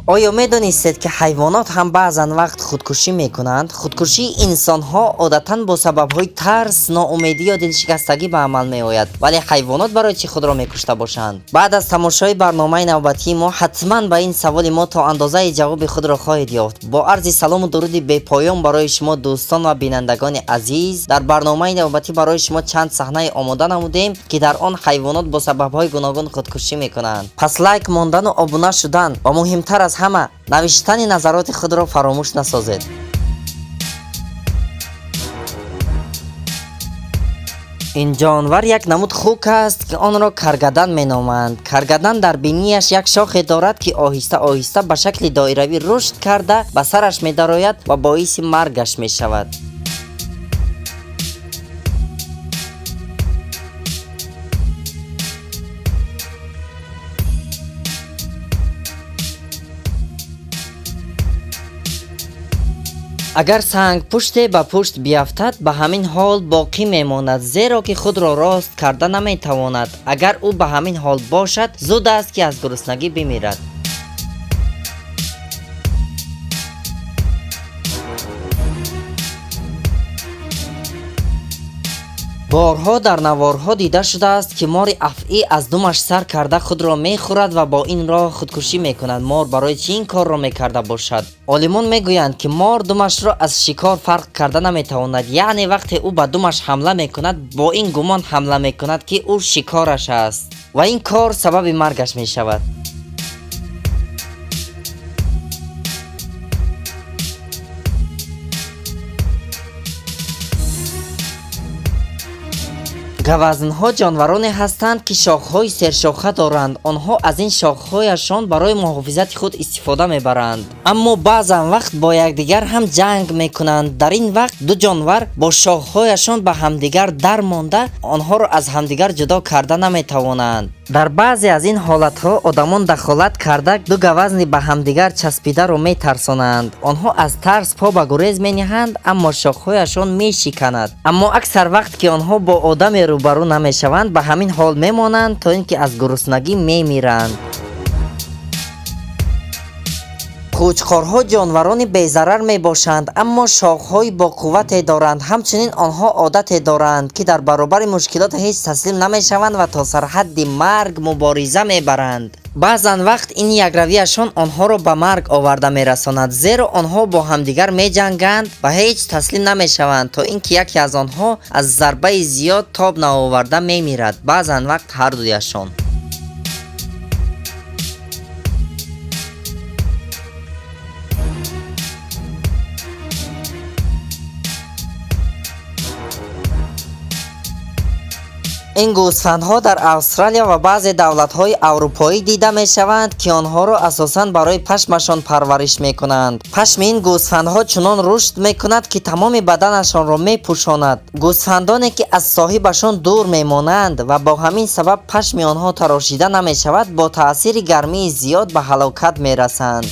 Оё медонистед, ки ҳайвонот ҳам баъзан вақт худкушӣ мекунанд? Худкушии инсонҳо одатан бо сабабҳои тарс, ноумедӣ ё дилшикастагӣ ба амал меояд, вале ҳайвонот барои чӣ худро мекушта бошанд? Баъд аз тамошои барномаи навбатии мо ҳатман ба ин саволи мо то андозаи ҷавоби худро хоҳед ёфт. Бо арзи салому дуруди бепоён барои шумо, дӯстон ва бинандагони азиз, дар барномаи навбатӣ барои шумо чанд саҳнае омода намудем, ки дар он ҳайвонот бо сабабҳои гуногун худкушӣ мекунанд. Пас лайк мондану обуна шудан ва муҳимтар аз ҳама навиштани назароти худро фаромӯш насозед. Ин ҷонвар як намуд хук аст, ки онро каргадан меноманд. Каргадан дар бинияш як шохе дорад, ки оҳиста оҳиста ба шакли доиравӣ рушд карда ба сараш медарояд ва боиси маргаш мешавад. Агар сангпуште ба пушт биафтад, ба ҳамин ҳол боқӣ мемонад, зеро ки худро рост карда наметавонад. Агар ӯ ба ҳамин ҳол бошад, зуд аст, ки аз гуруснагӣ бимирад. Борҳо дар наворҳо дида шудааст, ки мори афъӣ аз думаш сар карда худро мехӯрад ва бо ин роҳ худкушӣ мекунад. Мор барои чӣ ин корро мекарда бошад? Олимон мегӯянд, ки мор думашро аз шикор фарқ карда наметавонад, яъне вақте ӯ ба думаш ҳамла мекунад, бо ин гумон ҳамла мекунад, ки ӯ шикораш аст, ва ин кор сабаби маргаш мешавад. Гавазнҳо ҷонвароне ҳастанд, ки шохҳои сершоха доранд. Онҳо аз ин шохҳояшон барои муҳофизати худ истифода мебаранд, аммо баъзан вақт бо якдигар ҳам ҷанг мекунанд. Дар ин вақт ду ҷонвар бо шохҳояшон ба ҳамдигар дар монда, онҳоро аз ҳамдигар ҷудо карда наметавонанд. Дар баъзе аз ин ҳолатҳо одамон дахолат карда ду гавазни ба ҳамдигар часпидаро метарсонанд. Онҳо аз тарс по ба гурез мениҳанд, аммо шохҳояшон мешиканад. Аммо аксар вақт, ки онҳо бо одаме рӯбарӯ намешаванд, ба ҳамин ҳол мемонанд, то ин ки аз гуруснагӣ мемиранд. Қӯчқорҳо ҷонварони безарар мебошанд, аммо шохҳои боқуввате доранд. Ҳамчунин онҳо одате доранд, ки дар баробари мушкилот ҳеҷ таслим намешаванд ва то сарҳадди марг мубориза мебаранд. Баъзан вақт ин якравияшон онҳоро ба марг оварда мерасонад, зеро онҳо бо ҳамдигар меҷанганд ва ҳеҷ таслим намешаванд, то ин ки яке аз онҳо аз зарбаи зиёд тоб наоварда мемирад, баъзан вақт ҳардуяшон. Ин гӯсфандҳо дар Австралия ва баъзе давлатҳои аврупоӣ дида мешаванд, ки онҳоро асосан барои пашмашон парвариш мекунанд. Пашми ин гӯсфандҳо чунон рушд мекунад, ки тамоми баданашонро мепӯшонад. Гӯсфандоне, ки аз соҳибашон дур мемонанд ва бо ҳамин сабаб пашми онҳо тарошида намешавад, бо таъсири гармии зиёд ба ҳалокат мерасанд.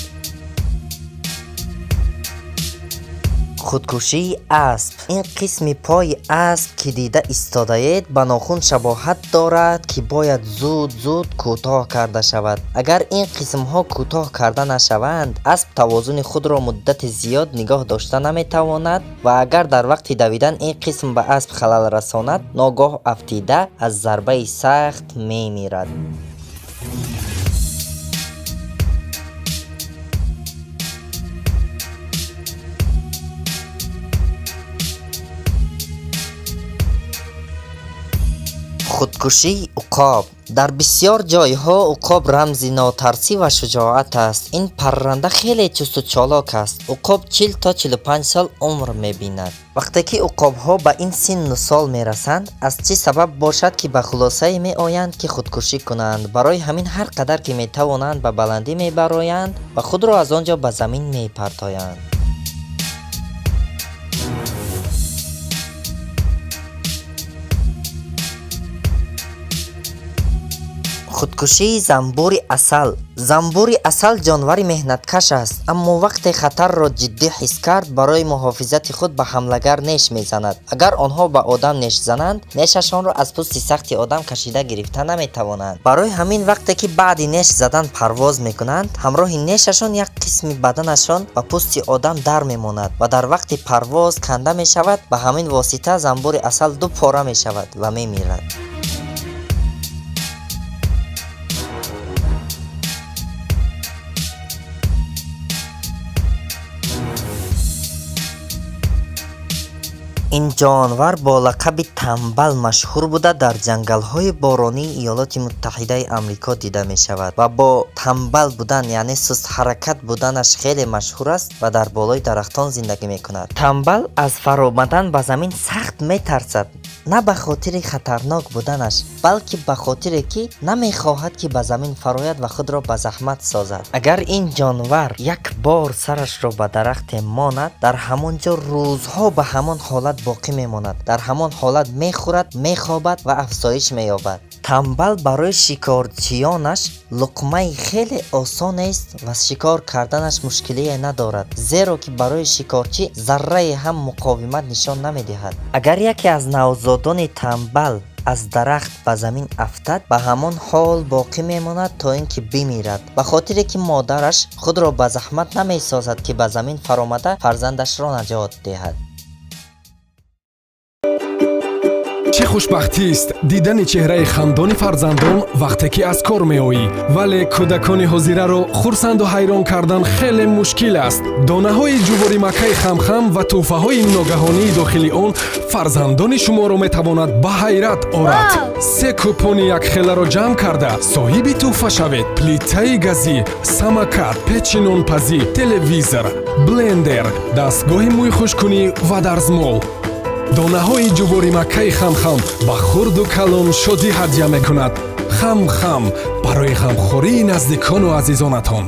Худкушии асп. Ин қисми пои асп, ки дида истодаед, ба нохун шабоҳат дорад, ки бояд зуд зуд кӯтоҳ карда шавад. Агар ин қисмҳо кӯтоҳ карда нашаванд, асп тавозуни худро муддати зиёд нигоҳ дошта наметавонад ва агар дар вақти давидан ин қисм ба асп халал расонад, ногоҳ афтида аз зарбаи сахт мемирад. Худкушии уқоб. Дар бисёр ҷойҳо уқоб рамзи нотарсӣ ва шуҷоат аст. Ин парранда хеле чусту чолок аст. Уқоб 40 то 45 сол умр мебинад. Вақте ки уқобҳо ба ин синну сол мерасанд, аз чӣ сабаб бошад, ки ба хулосае меоянд, ки худкушӣ кунанд. Барои ҳамин ҳар қадар ки метавонанд ба баландӣ мебароянд ва худро аз он ҷо ба замин мепартоянд. Худкушии занбури асал. Занбури асал ҷонвари меҳнаткаш аст, аммо вақте хатарро ҷиддӣ ҳис кард, барои муҳофизати худ ба ҳамлагар неш мезанад. Агар онҳо ба одам неш зананд, нешашонро аз пӯсти сахти одам кашида гирифта наметавонанд. Барои ҳамин вақте ки баъди неш задан парвоз мекунанд, ҳамроҳи нешашон як қисми баданашон ба пӯсти одам дар мемонад ва дар вақти парвоз канда мешавад. Ба ҳамин восита занбури асал ду пора мешавад ва мемирад. Ин ҷонвар бо лақаби тамбал машҳур буда, дар ҷангалҳои боронии Иёлоти Муттаҳидаи Амрико дида мешавад ва бо тамбал будан, яъне сустҳаракат буданаш хеле машҳур аст ва дар болои дарахтон зиндагӣ мекунад. Тамбал аз фаромадан ба замин сахт метарсад, на ба хотири хатарнок буданаш, балки ба хотире ки намехоҳад ки ба замин фарояд ва худро ба заҳмат созад. Агар ин ҷонвар як бор сарашро ба дарахте монад, дар ҳамон ҷо рӯзҳо ба ҳамон ҳолат боқӣ мемонад, дар ҳамон ҳолат мехӯрад, мехобад ва афзоиш меёбад. Тамбал барои шикорчиёнаш луқмаи хеле осонест ва шикор карданаш мушкилие надорад, зеро ки барои шикорчӣ заррае ҳам муқовимат нишон намедиҳад. Агар яке аз навзодони тамбал аз дарахт ба замин афтад, ба ҳамон ҳол боқӣ мемонад то ин ки бимирад, ба хотире ки модараш худро ба заҳмат намесозад ки ба замин фаромада фарзандашро наҷот диҳад. Чӣ хушбахтист дидани чеҳраи хандони фарзандон, вақте ки аз кор меоӣ. Вале кӯдакони ҳозираро хурсанду ҳайрон кардан хеле мушкил аст. Донаҳои ҷуворимаккаи хамхам ва тӯҳфаҳои ногаҳонии дохили он фарзандони шуморо метавонад ба ҳайрат орад. Се купони якхеларо ҷамъ карда, соҳиби тӯҳфа шавед: плитаи газӣ, самокат, печи нонпазӣ, телевизор, блендер, дастгоҳи мӯйхушккунӣ ва дарзмол. Донаҳои ҷуворимаккаи хамхам ба хурду калон шодӣ ҳадя мекунад. Хамхам барои ғамхории наздикону азизонатон.